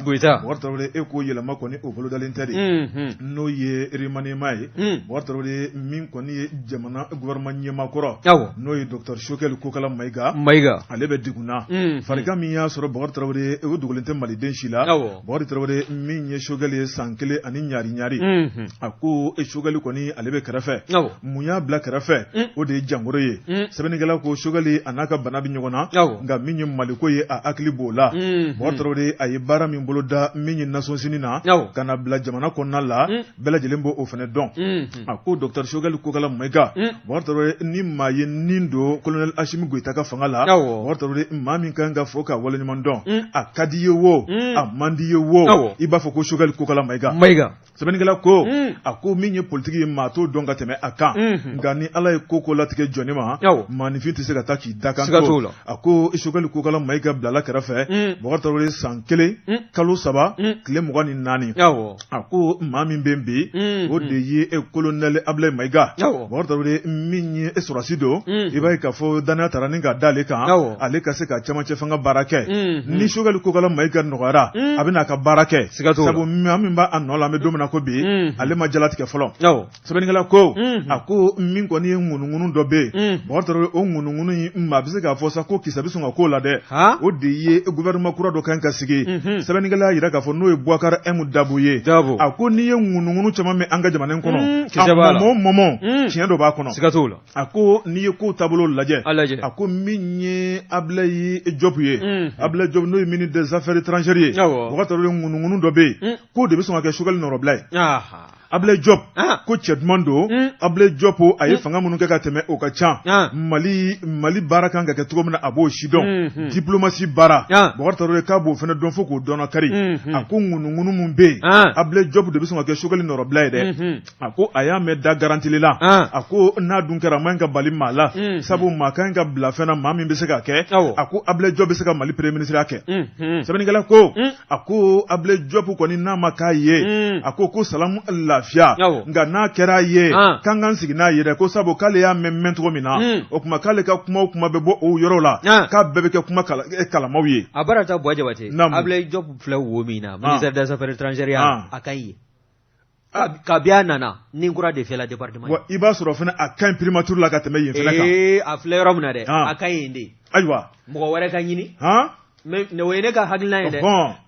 Goyita Bubakari Tarawele, e ko yɛlɛma kɔni o bolodalen tɛ de, n'o ye remaniement ye. Bubakari Tarawele, min kɔni ye jamana gouvernement ɲɛmaa kɔrɔ, n'o ye docteur Choguel Kokala Mayiga, Mayiga, ale bɛ degun na. Farikan min y'a sɔrɔ, Bubakari Tarawele, o dogolen tɛ maliden si la. Bubakari Tarawele, min ye Choguel ye san kelen ani ɲari ɲari, a ko Choguel kɔni ale bɛ kɛrɛfɛ. Mun y'a bila kɛrɛfɛ? O de ye jankaro ye. Sɛbɛnnikɛla ko Choguel a n'a ka bana bɛ ɲɔgɔn na, nka min ye Maliko ye, a hakili b'o la. Bubakari Tarawele, a ye baara min boloda min ye Nations Unies na ka na bila jamana kɔnɔna la, bɛɛ lajɛlen b'o fana dɔn. A ko docteur Choguel Kokala Mayiga, Bubakari Tarawele, ni maa ye nin don colonel Asimi Goyita ka fanga la, Bubakari Tarawele, maa min kan ka fɔ ka waleɲuman dɔn, a ka di i ye wo, a man di i ye wo, i b'a fɔ ko Choguel Kokala Mayiga. Sɛbɛnnikɛla ko, a ko min ye politiki ye, maa t'o dɔn ka tɛmɛ a kan, nka ni Ala ye ko ko latigɛ jɔni ma, maaninfin tɛ se ka taa k'i da kan to. A ko Choguel Kokala Mayiga bilala kɛrɛfɛ, Bubakari Tarawele, san 1 kalo 3 tile 24. A ko maa min bɛ bi, o de ye colonel Abulayi Mayiga. Bubakari Tarawele, min ye sɔrɔdasi don, i b'a ye k'a fɔ danaya tara ni ka da ale kan, ale ka se ka cɛmancɛ fanga baara kɛ. Ni Choguel Kokala Mayiga nɔgɔyara, a bɛna a ka baara kɛ. Sabu maa min b'a nɔ la, an bɛ don min na ko bi, ale ma jalatigɛ fɔlɔ. Sɛbɛnnikɛla ko, a ko min kɔni ye ŋunuŋunu dɔ bɛ yen, Bubakari Tarawele, o ŋunuŋunu in, maa bɛ se k'a fɔ sa ko kisɛ bɛ sɔn ka k'o la dɛ. O de ye gouvernement kura dɔ kan ka sigi. Sɛbɛnnikɛla y'a jira k'a fɔ n'o ye Bubakari M Dabo ye. A ko n'i ye ŋunuŋunu caman mɛn an ka jamana in kɔnɔ, a mɔmɔ mɔmɔ, tiɲɛ dɔ b'a kɔnɔ. Siga t'o la. A ko n'i ye kow taabolo lajɛ, a ko min ye Abulayi Jɔpu ye, Abulayi Jɔpu n'o ye ministre des affaires étrangères ye, Bubakari Tarawele, ŋunuŋunu dɔ bɛ yen k'o de bɛ sɔn ka kɛ Choguel nɔrɔbila ye. Abulayi Jɔpu ko cɛ duman don. Abulayi Jɔpu, a ye fanga minnu kɛ ka tɛmɛ, o ka ca. Mali baara kan ka kɛ cogo min na, a b'o si dɔn. Diplomatie baara, Bubakari Tarawele, k'a b'o fana dɔn fo k'o dɔn kari. A ko ŋunuŋunu min bɛ yen, Abulayi Jɔpu de bɛ sɔn ka kɛ Choguel nɔrɔbila ye dɛ. A ko a y'a mɛn da garantili la. A ko n'a dun kɛra, a man ka bali maa la, sabu maa kan ka bila fɛn na, maa min bɛ se ka kɛ. A ko Abulayi Jɔpu bɛ se ka Mali premier ministre kɛ. Sɛbɛnnikɛla ko, a ko Abulayi Jɔpu kɔni, n'a ma k'a ye, a ko salamu lafiya, nka n'a kɛra a ye, k'an k'an sigi n'a ye dɛ, ko sabu k'ale y'a mɛn mɛn cogo min na, o tuma k'ale ka kuma o kuma bɛ bɔ o yɔrɔ la, k'a bɛɛ bɛ kɛ kuma kalamaw ye. A baara ta, Buwa Jabate, Abulayi Jɔpu filɛ wo min na, ministère des affaires étrangères, a ka ɲi. Kabi a nana ni kura de fiyɛla département. Wa i b'a sɔrɔ fana a ka ɲi primature la ka tɛmɛ yen fana kan. Ee, a filɛ yɔrɔ min na dɛ, a ka ɲi yen de. Ayiwa. Mɔgɔ wɛrɛ ka ɲini. Mais o ye ne ka hakilina ye dɛ.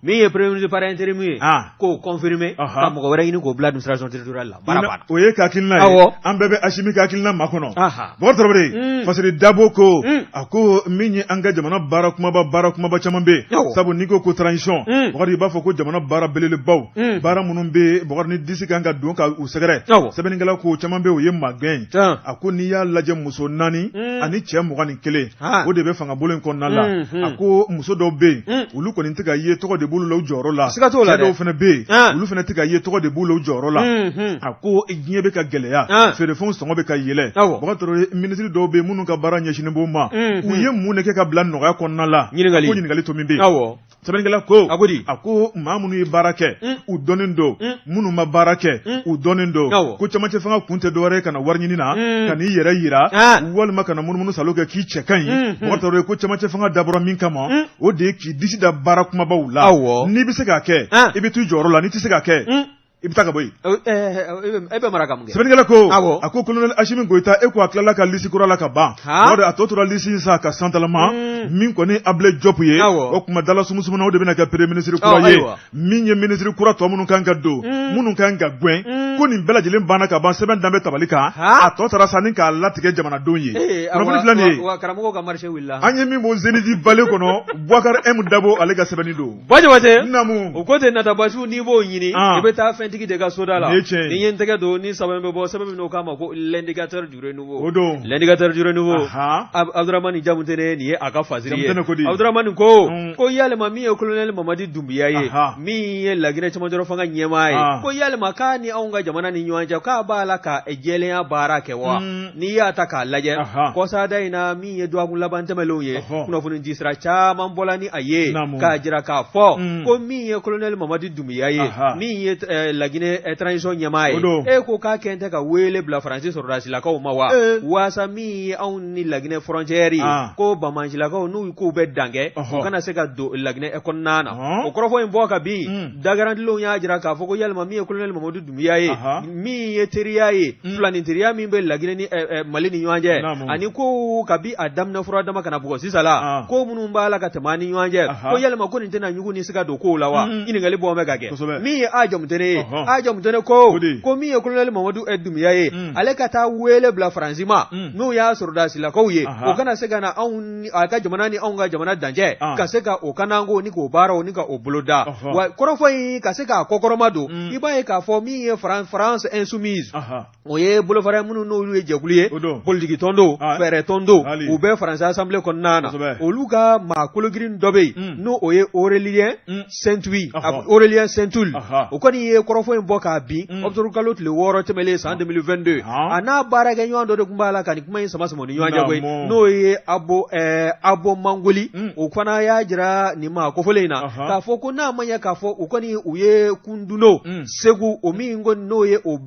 Min ye premier ministre par intérim ye, k'o confirmer, ka mɔgɔ wɛrɛ ɲini k'o bila administration territoriale la, baara banna. O ye ka hakilina ye. Awɔ. An bɛɛ bɛ Asimi ka hakilina makɔnɔ. Bubakari Tarawele, Fasiri Dabo ko, a ko min ye an ka jamana baara kumaba, baara kumaba caman bɛ yen, sabu n'i ko ko transition, Bubakari, i b'a fɔ ko jamana baara belebelebaw, baara minnu bɛ Bubakari ni disi kan ka don ka u sɛgɛrɛ, sɛbɛnnikɛla ko caman bɛ, o ye magɛn ye. A ko n'i y'a lajɛ, muso 4 ani cɛ 21, o de bɛ fanga bolo in kɔnɔna la. A ko muso dɔw bɛ yen, olu kɔni tɛ ka ye, tɔgɔ de b'olu la u jɔyɔrɔ la. Siga t'o la dɛ. Cɛ dɔw fana bɛ yen, olu fana tɛ ka ye, tɔgɔ de b'u la u jɔyɔrɔ la. A ko diɲɛ bɛ ka gɛlɛya, feerefɛnw sɔngɔ bɛ ka yɛlɛ. Bubakari Tarawele, minisiri dɔw bɛ yen minnu ka baara ɲɛsinnen b'o ma, u ye mun de kɛ ka bila nɔgɔya kɔnɔna la? Ɲininkali ko ɲininkali to min bɛ yen. Sɛbɛnnikɛla ko, a ko di? A ko maa minnu ye baara kɛ, u dɔnnen don, minnu ma baara kɛ, u dɔnnen don. Ko cɛmancɛ fanga kun tɛ dɔwɛrɛ ye ka na wari ɲini na, ka n'i yɛrɛ yira, walima ka na munumunu salo kɛ k'i cɛ ka ɲi. Bubakari Tarawele ko cɛmancɛ fanga dabɔra min kama, o de ye k'i disi da baara kumabaw la. N'i bɛ se k'a kɛ, i bɛ t'i jɔyɔrɔ la, n'i tɛ se k'a kɛ, i bɛ taa ka bɔ yen. E bɛ mara ka mun kɛ? Sɛbɛnnikɛla ko, a ko colonel Asimi Goyita, e ko a tilala ka lisi kura la ka ban. A tɔ tora lisi in sa ka santalama min kɔni Abulayi Jɔpu ye, o tuma dala sumusumu na, o de bɛna kɛ premier ministre kura ye. Min ye ministre kura tɔ minnu kan ka don, minnu kan ka gɛn, ko nin bɛɛ lajɛlen banna ka ban, sɛbɛn dan bɛ tabali kan, a tɔ taara sa ni k'a latigɛ jamanadenw ye. Kunnafoni filɛ nin ye. Wa karamɔgɔw ka marché wulila. An ye min bɔ Zénith Vallée kɔnɔ, Boubacar M Dabo, ale ka sɛbɛnni don. Buwa Jabate, o ko tɛ natabasiw, n'i b'o ɲini, i bɛ taa fɛntigi de ka soda la. Ni ye n tɛgɛ don ni sɛbɛn bɛ bɔ, sɛbɛn min n'o k'a ma ko l'indicateur du renouveau, o don l'indicateur du renouveau, Abudramani Jamutene, nin ye a ka fasiri ye. Abudramani ko ko yalima min ye colonel Mamadi Dunbiya ye, min ye Laginɛ cɛmancɛrɔ fanga ɲɛmaa ye, ko yalima k'a ni anw ka jamana ni ɲɔgɔn cɛ, k'a b'a la ka jɛlenya baara kɛ wa? N'i y'a ta k'a lajɛ, kɔsada in na, min ye dɔgɔkun laban tɛmɛnlenw ye, kunnafoni di sira caman bɔla ni a ye k'a jira k'a fɔ ko min ye colonel Mamadi Dunbiya ye, min ye Laginɛ transition ɲɛmaa ye, e ko k'a kɛn tɛ ka wele bila Faransi sɔrɔdasilakaw ma wa waasa min ye anw ni Laginɛ frontière ye, ko banbaancilakaw n'u k'u bɛ dan kɛ, u kana se ka don Laginɛ kɔnɔna na. O kɔrɔfɔ in bɔ ka bin, dagarantilenw y'a jira k'a fɔ ko yalima min ye colonel Mamadu Dunbiya ye, min ye teriya ye, filanin teriya min bɛ Laginɛ ni Mali ni ɲɔgɔn cɛ, ani ko kabi a daminɛ fura dama ka na bugɔ sisan la, ko minnu b'a la ka tɛmɛ an ni ɲɔgɔn cɛ, ko yalima ko nin tɛna ɲugun ni siga don kow la wa? Ɲininkali bɔ bɛ ka kɛ. Min ye a Jamutɛnɛ ye, a Jamutɛnɛ ko ko min ye colonel Mamadu Dunbiya ye, ale ka taa wele bila Faransi ma, n'o y'a sɔrɔdasilakaw ye, o kana se ka na anw a ka jamana ni anw ka jamana dancɛ, ka se ka o kananko ni k'o baaraw ni ka o boloda. Wa kɔrɔfɔ in ka se k'a kɔkɔrɔma don, i b'a ye k'a fɔ min ye France Insoumise, o ye bolofara minnu n'olu ye jɛkulu ye, politiki tɔn don, fɛɛrɛ tɔn don, u bɛ Faransi assemblée kɔnɔna na. Olu ka maa kologirin dɔ bɛ yen, n'o o ye Aurélien Saintoul, Aurélien Saintoul, o kɔni ye kɔrɔfɔ in bɔ k'a bin octobre kalo tile 6 tɛmɛlen san 2022. A n'a baarakɛɲɔgɔn dɔ de tun b'a la ka nin kuma in sama sama ni ɲɔgɔn cɛ koyi, n'o ye Abo Mangoli. O fana y'a jira nin maa kofɔlen in na k'a fɔ ko n'a ma ɲɛ k'a fɔ u kɔni u ye kunduno Segu, o min ko n'o ye o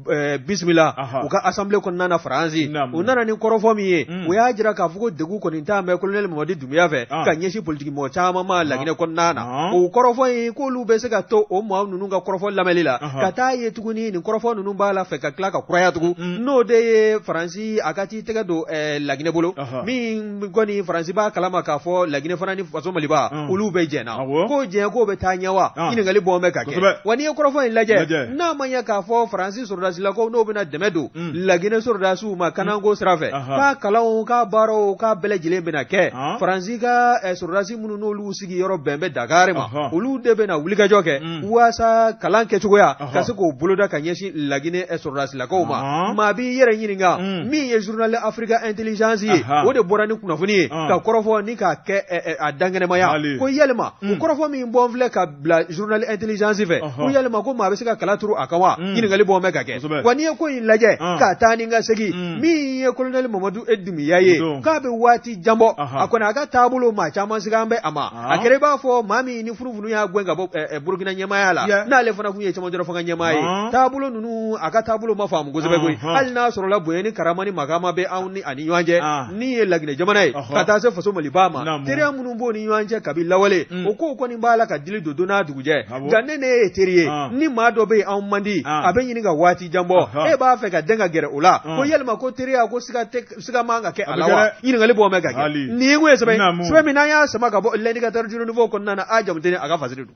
bisimila u ka assemblée kɔnɔna na Faransi, u nana ni kɔrɔfɔ min ye, u y'a jira k'a fɔ ko degun kɔni t'an bɛ colonel Mamadi Dunbiya fɛ ka ɲɛsin politiki mɔgɔ caman ma Laginɛ kɔnɔna na. O kɔrɔfɔ in, k'olu bɛ se ka to o maa ninnu ka kɔrɔfɔ lamɛnli la ka taa ye tuguni nin kɔrɔfɔ ninnu b'a la fɛ ka tila ka kuraya tugun, n'o de ye Faransi a ka t'i tɛgɛ don Laginɛ bolo, min kɔni Faransi b'a kalama k'a fɔ Laginɛ fana ni faso Maliba olu bɛ jɛn na. Ko jɛn ko bɛ taa ɲɛ wa? Ɲininkali bɔ bɛ ka kɛ. Wa n'i ye kɔrɔfɔ in lajɛ, n'a ma ɲɛ k'a fɔ Faransi sɔrɔdasilakaw n'o bɛna dɛmɛ don Laginɛ sɔrɔdasiw ma kananko sira fɛ, k'a kalanw k'a baaraw k'a bɛɛ lajɛlen bɛna kɛ Faransi ka sɔrɔdasi minnu n'olu sigiyɔrɔ bɛn bɛ Dakari ma, olu de bɛna wulikajɔ kɛ waasa kalan kɛcogoya ka se k'o boloda ka ɲɛsin Laginɛ sɔrɔdasilakaw ma. Maa b'i yɛrɛ ɲininka, min ye journal Africa Intelligence ye, o de bɔra ni kunnafoni ye ka kɔrɔfɔ ni k'a kɛ a dankɛnɛmaya, ko yalima o kɔrɔfɔ min bɔ filɛ ka bila journal Intelligence fɛ, ko yalima ko maa bɛ se ka kala turu a kan wa? Ɲininkali bɔ bɛ ka kɛ. Wa n'i ye ko in lajɛ ka taa ni ka segin, min ye colonel Mamadu Dunbiya ye, k'a bɛ waati jan bɔ, a kɔni a ka taabolo maa caman sigan bɛ a ma. A kɛra i b'a fɔ maa min ni funufunu y'a gɛn ka bɔ Burukina ɲɛmaaya la, n'ale fana tun ye cɛmancɛ fanga ɲɛmaa ye, taabolo ninnu a ka taabolo ma faamu kosɛbɛ koyi, hali n'a sɔrɔla bonya ni karama ni makama bɛ anw ni a ni ɲɔgɔn cɛ, ni ye Laginɛ jamana ye, ka taa se faso Maliba ma, teriya minnu b'o ni ɲɔgɔn cɛ kabi lawale, o kow kɔni b'a la ka dili don don n'a dugujɛ. Nka ne ne ye teri ye ni maa dɔ bɛ yen, anw man di, a bɛ ɲini ka waati jan bɔ, e b'a fɛ ka den ka gɛrɛ o la, ko yalima ko teriya ko siga siga man ka kɛ a la wa? Ɲininkali bɔ bɛ ka kɛ. Nin ye kun ye sɛbɛn min n'an y'a sama ka bɔ L'Indicateur du Renouveau kɔnɔna na. A Jamutɛnɛ a ka fasiri don.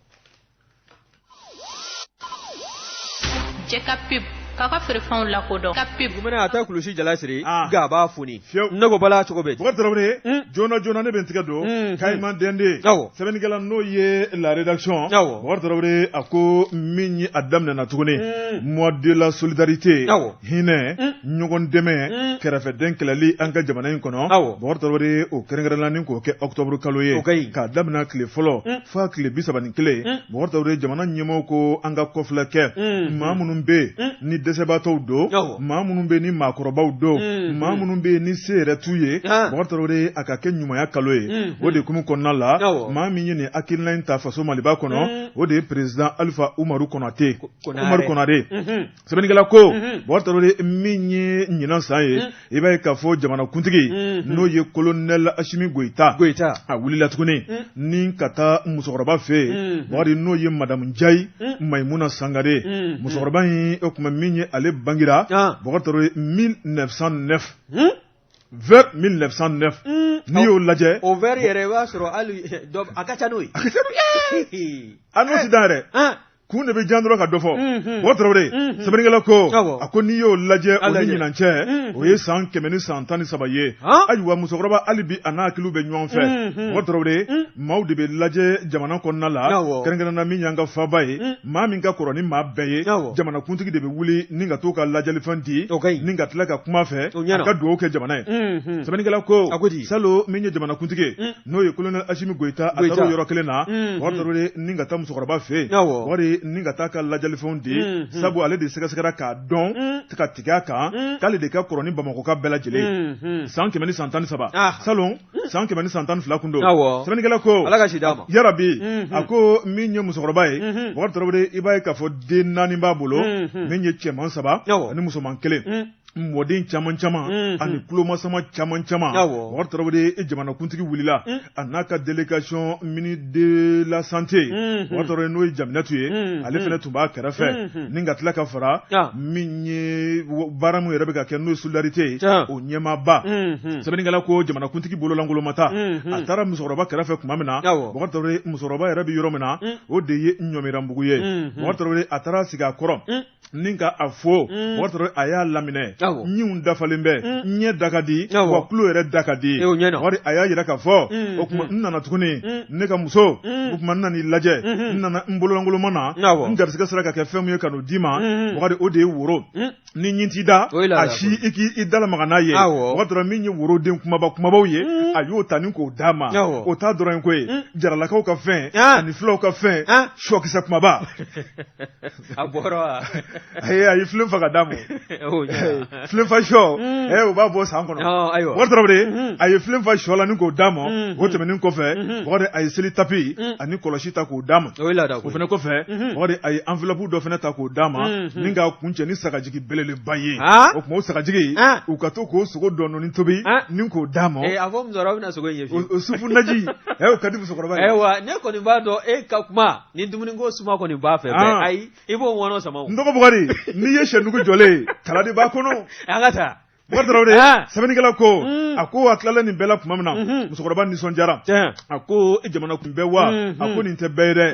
Jɛ ka pub k'a ka feerefɛnw lakodɔn ka pub. Jumɛn a tɛ kulusi jala siri nka a b'a foni. Ne ko bala cogo bɛ. Bukari Tarawele, joona joona ne bɛ n tigɛ don Kayima Dɛnde, sɛbɛnnikɛla n'o ye La Rédaction. Bukari Tarawele a ko min ye a daminɛna tuguni mois de la solidarité, hinɛ, ɲɔgɔn dɛmɛ, kɛrɛfɛdɛn kɛlɛli an ka jamana in kɔnɔ. Bukari Tarawele o kɛrɛnkɛrɛnna ni k'o kɛ octobre kalo ye, k'a daminɛ tile fɔlɔ f'a tile 31. Bukari Tarawele, jamana ɲɛmɔgɔw ko an ka kɔfilɛ kɛ maa minnu bɛ yen ni dɛsɛbaatɔw don, maa minnu bɛ yen ni maakɔrɔbaw don, maa minnu bɛ yen ni se yɛrɛ t'u ye. Bukari Tarawele a ka kɛ ɲumanya kalo ye. O de hukumu kɔnɔna la, maa min ye nin hakilina in ta faso Maliba kɔnɔ, o de ye président Alifa Umaru Konate, Umaru Konare. Sɛbɛnnikɛla ko Bukari Tarawele, min ye ɲinan san ye, i b'a ye k'a fɔ jamanakuntigi n'o ye colonel Asimi Goyita, a wulila tuguni ni ka taa musokɔrɔba fɛ yen, Bukari, n'o ye madamu Njayi Mayimuna Sangare. Musokɔrɔba in, o tuma min ye ale bangira, Bukari Tarawele, 1909, vers 1909, n'i y'o lajɛ, o vers yɛrɛ i b'a sɔrɔ hali a ka ca n'o ye, a ka ca n'o ye, a n'o ti dan yɛrɛ. Kun de bɛ jan dɔrɔn ka dɔ fɔ. Bukari Tarawele, sɛbɛnnikɛla ko a ko n'i y'o lajɛ, o ni ɲinan cɛ, o ye san 113 ye. Ayiwa, musokɔrɔba hali bi a n'a hakiliw bɛ ɲɔgɔn fɛ. Bukari Tarawele, maaw de bɛ lajɛ jamana kɔnɔna la, kɛrɛnkɛrɛnna min y'an ka faaba ye, maa min ka kɔrɔ ni maa bɛɛ ye, jamanakuntigi de bɛ wuli ni ka t'o ka lajɛlifɛn di, ni ka tila ka kuma fɛ, a ka dugawu kɛ jamana ye. Sɛbɛnnikɛla ko salon, min ye jamanakuntigi ye, n'o ye colonel Asimi Goyita, a taara o yɔrɔ kelen na, Bukari Tarawele, ni ka taa musokɔrɔba fɛ yen. Bukari, Tarawele ni ka taa ka lajɛlifɛnw di, sabu ale de sɛgɛsɛgɛra k'a dɔn ka tigɛ a kan k'ale de ka kɔrɔ ni Bamakɔka bɛɛ lajɛlen ye san 113, salon san 112 kun don. Sɛbɛnnikɛla ko Ala ka si d'a ma yarabi. A ko min ye musokɔrɔba ye, Bubakari Tarawele, i b'a ye k'a fɔ den 4 b'a bolo, min ye cɛman 3 ani musoman 1, mɔden caman caman ani tulomasama caman caman. Bubakari Tarawele, jamanakuntigi wulila a n'a ka délégation, ministre de la santé, Bubakari Tarawele, n'o ye Jaminatu ye, ale fana tun b'a kɛrɛfɛ, ni ka tila ka fara min ye baara min yɛrɛ bɛ ka kɛ, n'o ye solidarité ye, o ɲɛmaaba. Sɛbɛnnikɛla ko jamanakuntigi bololankolon ma taa. A taara musokɔrɔba kɛrɛfɛ tuma min na, Bubakari Tarawele, musokɔrɔba yɛrɛ bɛ yɔrɔ min na, o de ye Ɲɔmiranbugu ye. Bubakari Tarawele, a taara sigi a kɔrɔ ni ka a fo. Bubakari Tarawele, a y'a laminɛ, ɲinw dafalen bɛ, ɲɛ da ka di, wa tulo yɛrɛ da ka di. Bubakari, a y'a jira k'a fɔ o tuma n nana tuguni, ne ka muso, o tuma n nana i lajɛ, n nana n bololankolon ma na. N garisɛgɛ sera ka kɛ fɛn min ye ka n'o d'i ma, Bubakari, o de ye woro. Ni ɲin t'i da, a si i k'i da lamaga n'a ye. Bubakari Tarawele, min ye woroden kumaba kumabaw ye, a y'o ta ni k'o d'a ma. O t'a dɔrɔn ye ko ye jaralakaw ka fɛn ani fulaw ka fɛn, sɔkisɛ kumaba. A bɔra wa? Ayi, a ye filen fa ka d'a ma. Filen fa sɔ, o b'a bɔ san kɔnɔ. Ayiwa. Bubakari Tarawele, a ye filen fa sɔ la ni k'o d'a ma. O tɛmɛnen kɔfɛ, Bubakari, a ye seli tapi ani kɔlɔsi ta k'o d'a ma. O ye laada ko ye. O fana kɔfɛ, Bubakari, a ye enveloppe dɔ fana ta k'o d'a ma, ni k'a kuncɛ ni sagajigi belebeleba ye. O tuma o sagajigi, u ka to k'o sogo dɔɔnin tobi ni k'o d'a ma. A fɔ musokɔrɔba bɛna sogo in ye fiyewu. O supu naji, o ka di musokɔrɔba ye. Ayiwa, ne kɔni b'a dɔn e ka kuma ni dumuniko suma kɔni b'a fɛ bɛɛ. Ayi, i b'o ŋɔnɔ sama o. N dɔgɔ Bukari, n'i ye sɛnugu jɔlen ye, kala de b'a kɔnɔ. An ka taa. Bukari Tarawele, sɛbɛnnikɛla ko, a ko a tilalen nin bɛɛ la tuma min na, musokɔrɔba nisɔndiyara. A ko e jamana kun bɛɛ wa? A ko nin tɛ bɛɛ ye dɛ.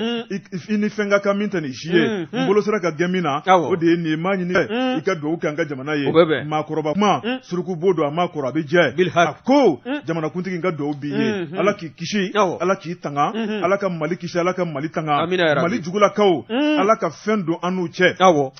I ni fɛn ka kan min tɛ nin si ye. N bolo sera ka gɛn min na, o de ye nin ye. N b'a ɲini i fɛ, i ka dugawu kɛ an ka jamana ye. Maakɔrɔba kuma, suruku bo don, a ma kɔrɔ, a bɛ jɛ. A ko jamanakuntigi, n ka dugawu b'i ye. Ala k'i kisi, Ala k'i tanga, Ala ka Mali kisi, Ala ka Mali tanga. Mali jugulakaw, Ala ka fɛn don an n'u cɛ.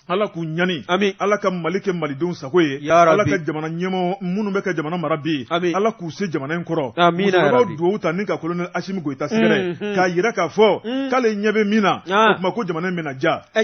Ala k'u ɲani. Ala ka Mali kɛ Malidenw sago ye. Ala ka jamana ɲɛmɔgɔ minnu bɛ ka jamana mara bi, Ala k'u se jamana in kɔrɔ. Musokɔrɔba dugawu ta ni ka colonel Asimi Goyita sɛgɛrɛ, k'a jira k'a fɔ k'ale ɲɛ bɛ min na, o tuma ko jamana in bɛna diya. A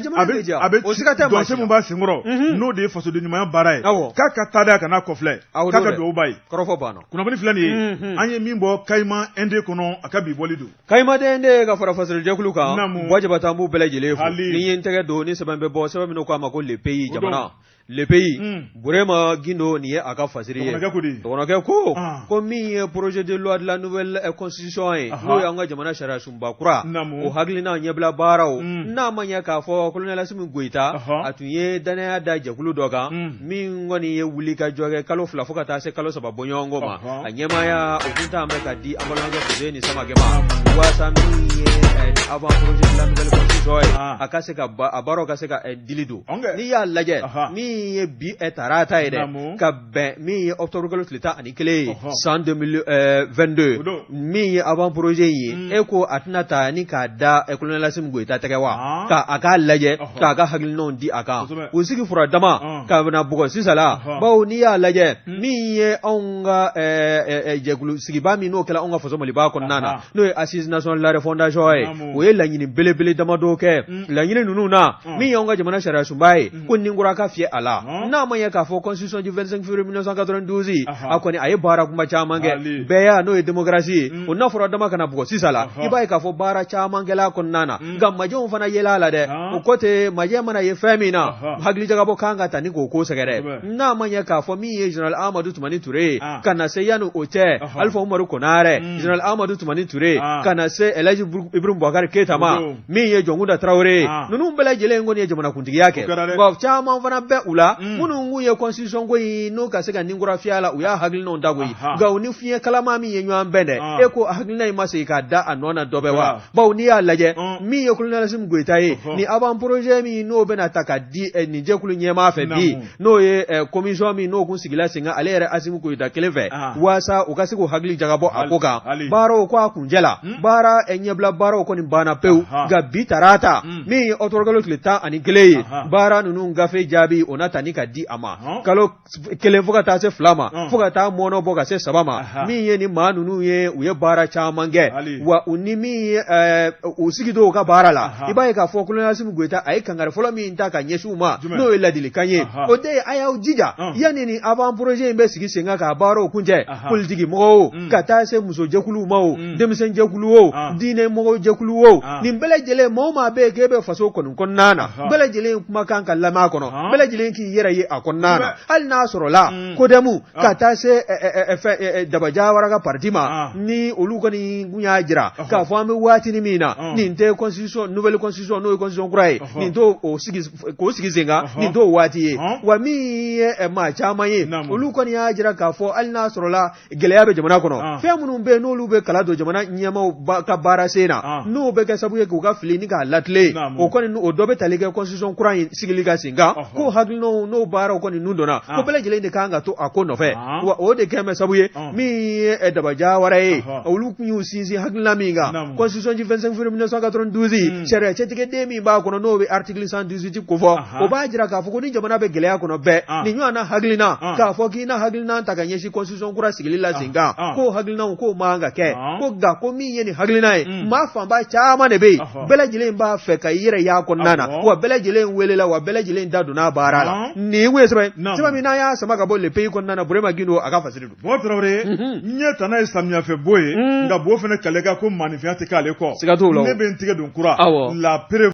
bɛ dɔnsen min b'a senkɔrɔ, n'o de ye fasoden ɲumanya baara ye, k'a ka taa dɛ, a kan'a kɔfilɛ, k'a ka dugawu b'a ye. Kɔrɔfɔ banna. Kunnafoni filɛ nin ye, an ye min bɔ Kayima Indé kɔnɔ, a ka bi bɔli don. Kayima Indé ka fara fasolijɛkulu kan, Buwa Jabate, an b'u bɛɛ lajɛlen fo. Ni ye n tɛgɛ don ni sɛbɛn bɛ bɔ, sɛbɛn min k'a ma ko Le Pays, jamana Le Pays, Burema Gindo, nin ye a ka fasiri ye. Dɔgɔnɔkɛ ko ko min ye projet de loi de la nouvelle constitution ye, n'o y'an ka jamana sariya sunba kura, o hakilina ɲɛbila baaraw, n'a ma ɲɛ k'a fɔ colonel Asimi Goyita, a tun ye dannaya da jɛkulu dɔ kan min kɔni ye wuli ka jɔ kɛ kalo 2 fo ka taa se kalo 3 bɔɲɔgɔnko ma. A ɲɛmaaya o kun t'an bɛ ka di an balimakɛ Fuseni Samakɛ ma, waasa min ye avant projet de la nouvelle constitution ye, a ka se ka a baaraw ka se ka dili don. N'i y'a lajɛ, min ye bi tarata ye dɛ, ka bɛn min ye octobre kalo tile 11 ye san 2022, min ye avant projet in ye, e ko a tɛna ta ni k'a da colonel Asimi Goyita tɛgɛ wa, ka a k'a lajɛ, k'a ka hakilinaw di a kan. U sigi fura dama ka na bugɔ sisan la, bawo n'i y'a lajɛ, min ye anw ka jɛkulu sigiba min n'o kɛra anw ka faso Maliba kɔnɔna na, n'o ye Assise nationale de la refondation ye, o ye laɲini belebele damadɔ kɛ. Laɲini ninnu na, min y'anw ka jamana sariya sunba ye, ko ni kura ka fiyɛ a la, n'a ma ɲɛ k'a fɔ constitution du 25 février 1992, a kɔni a ye baara kuma caman kɛ bɛɛya, n'o ye démocratie ye, o n'a fɔra dama ka na bugɔ sisan la, i b'a ye k'a fɔ baara caman kɛla a kɔnɔna na, nka majɛw fana yela a la dɛ. O ko tɛ majɛ mana ye fɛn min na, hakilijagabɔ kan ka ta ni k'o ko sɛgɛrɛ. N'a ma ɲɛ k'a fɔ min ye général Amadu Tumani Ture ye, ka na se yanni o cɛ Alifa Umaru Konarɛ, général Amadu Tumani Ture, ka na se Elhaji Ibrahim Bubakari Keyita ma, min ye Jɔnkunda Tarawele ye, ninnu bɛɛ lajɛlen kɔni ye jamanakuntigiya kɛ. Wa caman fana bɛ u la minnu kun ye constitution ko in n'o ka se ka ni kura fiyɛ a la, u y'a hakilinaw da koyi, nka u ni fiɲɛ kalama min ye ɲɔgɔn bɛn dɛ, e ko hakilina in ma segin k'a da a nɔ na dɔ bɛ wa? Bawo n'i y'a lajɛ, min ye colonel Asimi Goyita ye, ni avant projet min n'o bɛna ta ka di nin jɛkulu ɲɛmaa fɛ bi, n'o ye commission min n'o kun sigila sen kan ale yɛrɛ Asimi Goyita kelen fɛ, waasa u ka se k'u hakili jagabɔ a ko kan, baaraw ko a kuncɛ la, baara ɲɛbila baaraw kɔni banna pewu. Nka bi tarata, min ye ɔkutɔburukalo tile 11 ye, baara ninnu gafe jaabi o na ta ni ka di a ma kalo 1 fo ka taa se 2 ma, fo ka taa mɔnɔ bɔ ka se 3 ma. Min ye ni maa ninnu ye, u ye baara caman kɛ, wa u ni min ye u sigi don u ka baara la, i b'a ye k'a fɔ kolonɛli Asimi Goyita a ye kangari fɔlɔ min ta ka ɲɛsin u ma, n'o ye ladilikan ye, o de ye a y'aw jija yanni ni avant projet in bɛ sigi sen kan k'a baaraw kuncɛ, politiki mɔgɔw o, ka taa se musojɛkuluw ma o, denmisɛnjɛkulu o, diinɛ mɔgɔw jɛkulu o, nin bɛɛ lajɛlen, maa o maa bɛ yen k'e bɛ faso kɔni kɔnɔna na, bɛɛ lajɛlen kumakan ka lamɛn a kɔnɔ, bɛɛ lajɛlen k'i yɛrɛ ye a kɔnɔna na, hali n'a sɔrɔla CODEM ka taa se Daba Jawara ka parti ma, ni olu kɔni kun y'a jira k'a fɔ an bɛ waati min na, nin tɛ constitution, nouvelle constitution, n'o ye constitution kura ye, nin t'o sigi k'o sigi sen kan, nin t'o waati ye. Wa min ye maa caman ye, olu kɔni y'a jira k'a fɔ hali n'a sɔrɔla gɛlɛya bɛ jamana kɔnɔ, fɛn minnu bɛ yen n'olu bɛ kala don jamana ɲɛmaaw ka baara sen na, n'o bɛ kɛ sababu ye k'u ka fili ni k'a latilen, o kɔni o dɔ bɛ tali kɛ constitution kura in sigili ka sen kan, ko hakilinaw n'o baaraw kɔni nun donna, ko bɛɛ lajɛlen de kan ka to a ko nɔfɛ. Wa o de kɛlen bɛ sababu ye, min ye Daba Jawara ye, olu tun y'u sinsin hakilina min kan, constitution du 25 février 1992, sariya cɛtigɛden min b'a kɔnɔ, n'o bɛ article 118 kofɔ, o b'a jira k'a fɔ ko ni jamana bɛ gɛlɛya kɔnɔ bɛɛ nin ɲɔgɔnna hakilina, k'a fɔ k'i na hakilina ta ka ɲɛsin constitution kura sigili la sen kan, k'o hakilinaw k'o man ka kɛ. Ko nka ko min ye nin hakilina ye, maa fanba caman de bɛ yen, bɛɛ lajɛlen b'a fɛ ka i yɛrɛ y'a kɔnɔna na, wa bɛɛ lajɛlen welela, wa bɛɛ lajɛlen da donna a baara la. Nin kun ye sɛbɛn sɛbɛn min n'an y'a sama ka bɔ Le Pays kɔnɔna na, Burema Gindo a ka fasiri don. Bɔkari Tarawele, n ye tana ye samiyɛfɛ bo ye, nka bo fana kale ka ko maaninfinya tɛ k'ale kɔ. Siga t'o la. Ne bɛ n tigɛ don kura. La preuve.